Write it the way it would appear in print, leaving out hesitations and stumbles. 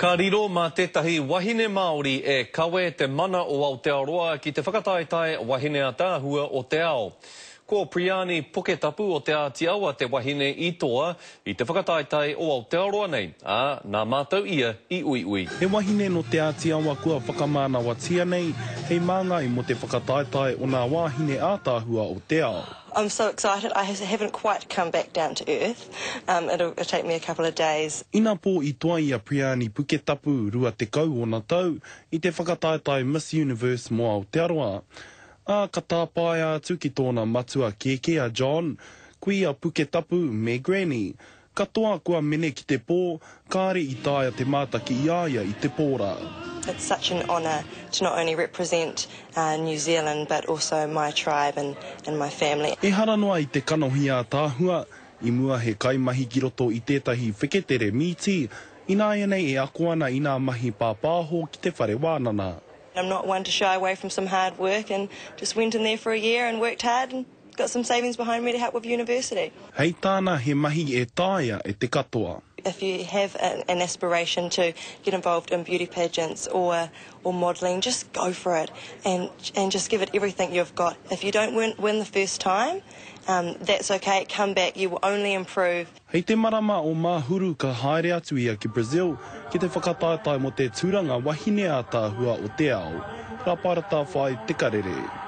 Ka riro mā tētahi wahine Māori e kawe te mana o Aotearoa ki te whakataetae Wahine Ataahua o te Ao. Ko Priyani Puketapu o Te Āti Awa te wahine i toa i te whakataetae o Aotearoa nei, ā, nā mātou ia i uiui. He wahine nō Te Āti Awa kua whakamānawatia nei hei māngai mō te whakataetae o nā wāhine ātaahua o te ao. I'm so excited, I haven't quite come back down to earth, um, it'll take me a couple of days. Inapō i toa i a Priyani Puketapu, 20 ōna tau, i te whakataetae Miss Universe mō Aotearoa. Ā, ka tāpaea atu ki tōna matua kēkē a John, kui a Puketapu me Granny. Katoa kua mene ki te pō, kāre i taea te mātaki i a ia i te pō rā. It's such an honour to not only represent New Zealand but also my tribe and and my family. Ehara noa i te kanohi ātaahua, i mua he kaimahi ki roto i tētahi wheketere mīti, ināianei e ako ana i nā mahi pāpāho ki te whare wānana. I'm not one to shy away from some hard work and just went in there for a year and worked hard and got some savings behind me to help with university. Hei tāna he mahi e taea e te katoa. If you have an aspiration to get involved in beauty pageants or or modelling, just go for it and and just give it everything you've got. If you don't win win the first time, um, that's okay, come back, you will only improve. Hei te marama o Mahuru ka haere atu ia ki Brazil ki te whakataetae mō te tūranga wahine ātaahua o te ao. Rāpara Tāwhai, Te Karere.